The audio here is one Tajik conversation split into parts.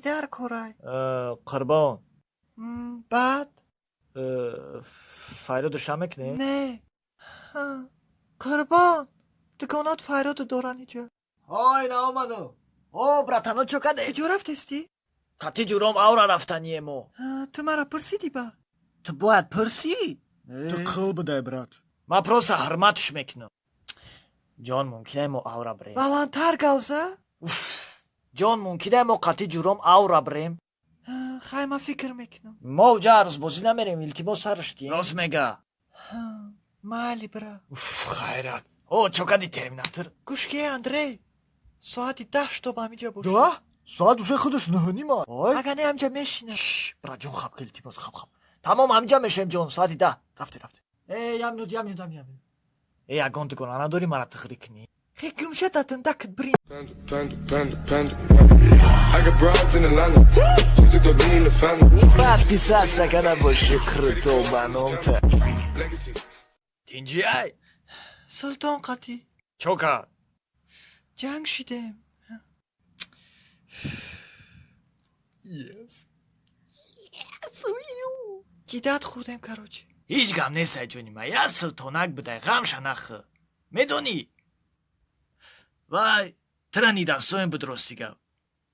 дар корай? Қурбон. Баъд? Файроду ша мекунем? Не, Қурбон, дуконот файроду доран иҷа. Ҳой, наомаду. О, братано, чо каде? Куҷо рафтестӣ? Қати ҷуром авра рафтание мо. Ту мара пурсидӣ ба? Ту бояд пурсӣ. Ту қил бидай, брат. Ман просто ҳурматш мекунам. Ҷон, мумкине мо авра бирем? Баландтар гавза. Ҷон, мумкине мо қати ҷуром авра бирем? Хай, ман фикр мекунам. Мо уҷа арӯзбозӣ намерем, илтимос, сарш дием. Рост мега. Майли, бира. Хайрат. О, чо кади, терминатор? Гӯш ки, Андрей, соати 10 чтоб ҳамиҷа бошӣ. 10? Соат уже худаш 9:30. Ой. Ага не, ҳамиҷа мешинам. Братҷон, хаб ки, илтимос, хаб, хаб. Тамом, ҳамиҷа мешавем, ҷон, соати 10. Рафте, рафте. Э, як минут, як минут, як минут. Э, ягон дугона надорӣ, мара тихрӣ кунӣ? Хе, гумша, татындакт бирин. Panda, panda, panda, panda. I got broads in Atlanta. Just to lean the family. Подписаться када боши круто ба номта. Legacies. Тинҷи ай? Султон қатӣ. Чо кард? Ҷанг шидем. Yes. Кидат хӯрдем, короче. Ҳеҷ гап нест, ай ҷони ман, як султонак бидай, ғамша нахӯ. Медонӣ, вай тира нидостоин буд, рости гап,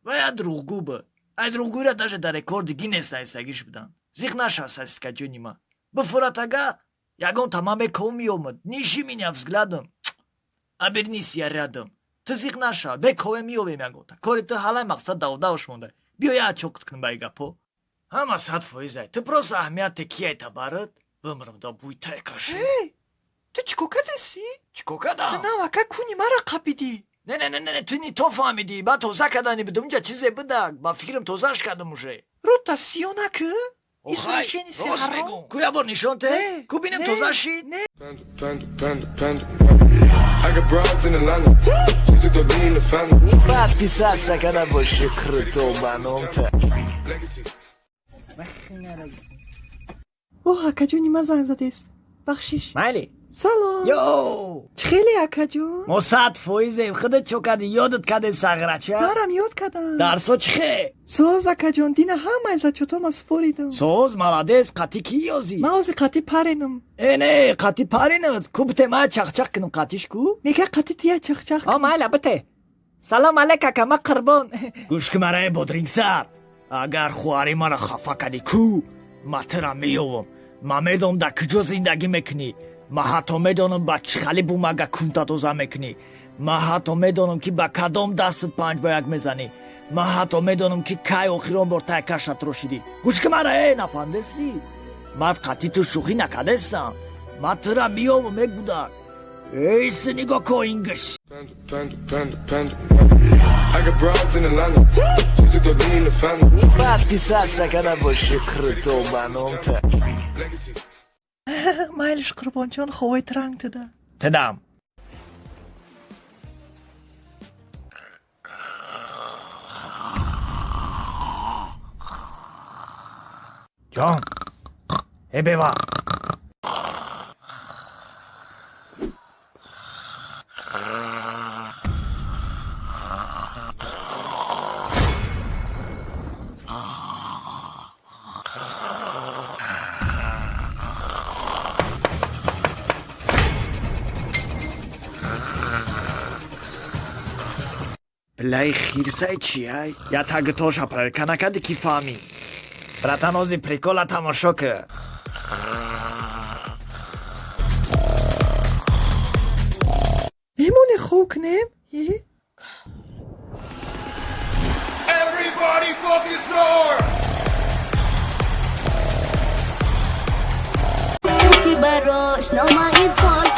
вай як дурӯғгӯ буд. Ай дурӯғгӯира даже дар рекорди Гиннес нависагиш буданд. Зиқ нашав, сосиска, ҷони ман, бифурат, ага ягон тама меков меомад. Ниши меня взглядом, обернись, я рядом. Ту зиқ нашав, бекове меёвем ягонта кори ту ҳалай, мақсад давдавш монда. Биё, як чоқит кунем ба и гапҳо ҳама 100%. Ту просто аҳамияте кияй табарат бимрам да буйтай каши. Эй, ту чӣ кор кардасӣ? Чӣ кор кардам? Нав ака куни мара қапидӣ. Не, не, не, не, ту не то фаҳмидӣ. Ба тоза кардани будам, унҷа чизе будак, ба фикрам, тозаш кардам уже. Рута сиё накӣ. Извращенец. Рост мегӯм, ку як бор нишон те. Не, ку бинем. Не, Тоза шид. Не. Panda, panda, panda, panda. I got broads in Atlanta. Just to lean the family. Подписаться када боши круто ба номта. Legacies. О, акаҷони ман занг задест, бахшиш. Майли. Салом. Йо. Чӣ хеле, акаҷон? Мо 100%-ем. Худат чо кардӣ? Ёдат кардем, сағрача. Марам ёд кардам. Дарсо чӣ хе? Соз, акаҷон, дина ҳамаи зачётома супоридам. Соз, молодец. Қатӣ кӣ ёзӣ? Ман ози қатӣ паренам. Э, не, қатӣ паренат ку, бите, ма чахчах кунам қатиш ку. Мега, қатӣ тия чахчах. О, майла, бите. Салом алейк, ака, ма Қурбон. Гӯш ки, мараи бодрингсар, агар хоҳари мара хафа кардӣ ку, ма тура меёвам. Ман медонам, дар куҷо зиндагӣ мекунӣ. Ман ҳатто медонам, ба чӣ хали бумага кунта тоза мекунӣ. Ман ҳатто медонам, ки ба кадом дастат 5 ба 1 мезанӣ. Ман ҳатто медонам, ки кай охирон бор тай каша трошидӣ. Гӯш ки, мара, э, нафаҳмидестӣ? Ман қатъи ту шӯхӣ накардестам. Ман тура меёвам, э, гудак. Эйси, нигоҳ ко ингиш. Panda, panda, panda, panda. I got broads in Atlanta. Just to lean the family. Подписаться када боши круто ба номта. Legacies. Майлиш, Қурбонҷон, ховои транг туда. Тидам. Ҷон, э, бева. Билаи хирсай чиай? Я таги тоша проверка накарди, ки фаҳмӣ? Братан, ози прикола тамошо кӣ. Мемоне, хов кунем? Е? Everybody fucking snore! Ки барош номаи сол.